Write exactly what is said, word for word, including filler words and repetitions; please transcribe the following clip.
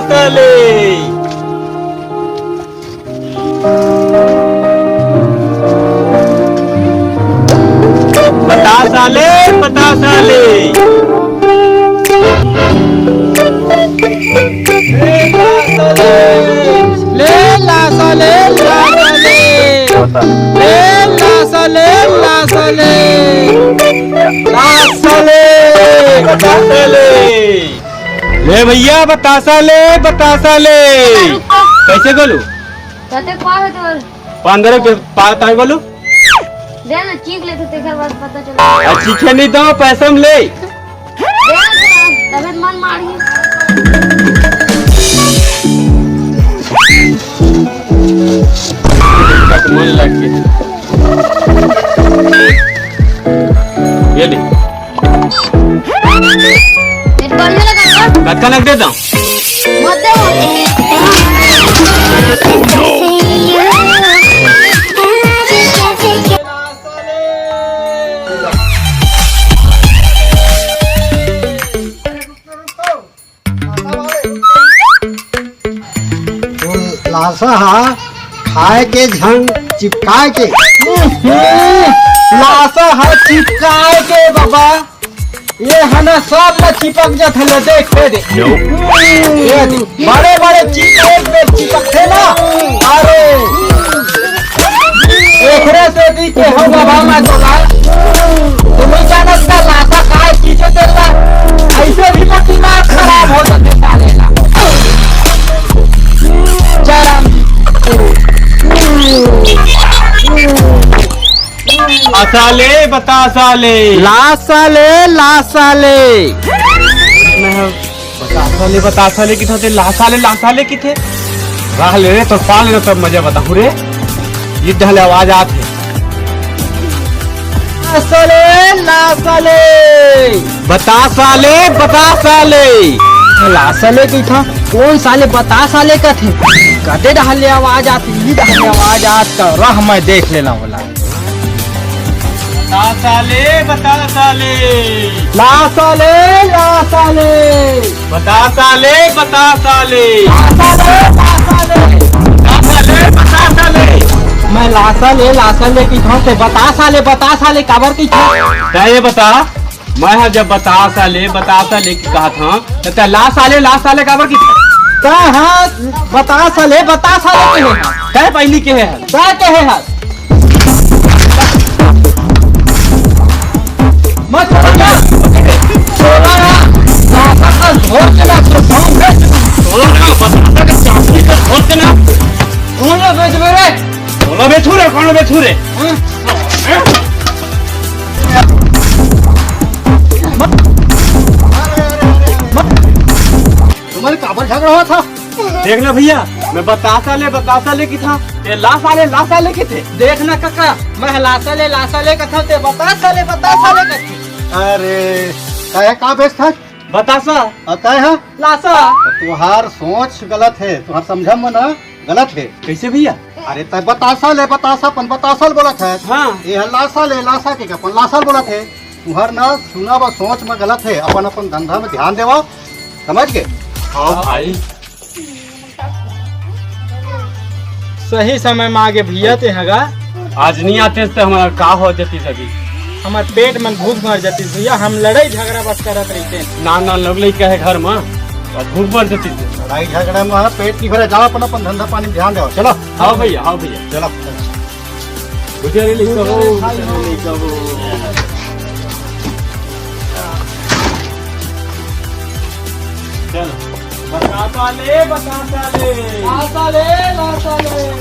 साले। बता साले, बता साले। ले ला साले, ला साले। ले ला साले, ला साले। ला साले, बता साले। ले भैया, बतासा ले, बतासा ले। कैसे गोलू? कते पाव है तोर? पंद्रह के पाव ताई गोलू। दे ना, चीख ले तो तेकर बाद पता चले। आ, चीखे नहीं दो, पैसा में ले। दे ना, तबे मन मारी। मन लग गया। ये ले। ये बढ़िया लगा ना? कतका लग देता? मत दे। तो लासा हा खाए के झन, चिपकाए के। लासा हा चिपकाए के बाबा। ये हना सब ला चिपक जात हे, ले देख, दे दे। ये दे, बड़े बड़े चीज एक बेर चिपकथे ना। अरे, एकरे से भी के हो बाबा, मैं तोला, तुम ही जानत का लासा काय चीज है तेरा, ऐसे भी तो दिमाग खराब हो जाते साले ला। चरम। बतासा ले, बतासा ले। लासा ले, लासा ले। मैं बतासा ले, बतासा ले किथे, लासा ले, लासा ले किथे। रह ले रे, तो पा लेना, तब मजा बताहूँ रे। ये डहले आवाज आत हे। लासा ले, लासा ले। बतासा ले, बतासा ले। लासा ले किथा, कौन साले बतासा ले कथे? कते डहले आवाज आत, ये डहले आवाज आत का रह, मैं देख लेना वाला। बतासा ले, बतासा ले। लासा ले, लासा ले। बतासा ले, बतासा ले। लासा ले, लासा ले। बतासा ले, बतासा ले। मैं लासा ले, लासा ले किथों, ते बतासा ले, बतासा ले, काबर किथों? तैं ये बता, मैं हा जब बतासा ले, बतासा ले कि कहत हँव, त तैं लासा ले, लासा ले काबर किथों? तैं हा बतासा ले, बतासा ले कहे। तैं पहिली कहे हस। तैं कहे हस। मत छोड़ ना। छोड़ा ना। लासा का घोर के ना, तो गाँव में छोड़ा ना, बतासा के चाकरी का घोर के ना। कौन ला बेचबे रे? कौन ला बेचू रे, कौन ला बेचू रे? हाँ? तुम्हारे काबर झगड़ा हुआ था? देख ना भैया, मैं बतासा ले, बतासा ले किथों, ये लासा ले, लासा ले किथे। देख ना काका, मैं लासा ले, लासा ले कथों, ते बतासा ले, बतासा ले कथे। अरे, तैं हा का बेचथस? बतासा। अउ तैं हा? लासा। त तुहार सोच गलत हे, तुहार समझा मन गलत हे। कैसे भैया? अरे तैं बतासा ले, बतासा, अपन बतासा ल बोलत हस। हाँ। ये हा लासा ले, लासा के अपन लासा ल बोलत हे। तुहार ना सुना व सोच में गलत हे, अपन अपन धंधा में ध्यान देवा, समझ गे? हाँ भाई। सही समय में आगे भैया ते हगा। आज नहीं आते तो हमारा का हो जाती सभी। हमार पेट मन भूख मर जाती भैया, हम लड़ाई झगड़ा बस करत रहिते। ना ना लोग लई कहे घर में, बस भूख मर जाती थी। लड़ाई झगड़ा में पेट नहीं भरे, जाओ अपन अपन धंधा पानी में ध्यान दो, चलो। हाँ भैया, हाँ भैया। चलो। बुझे रे लइका हो, बुझे रे लइका हो। चल। बतासा ले, बतासा ले। लासा ले, लासा ले।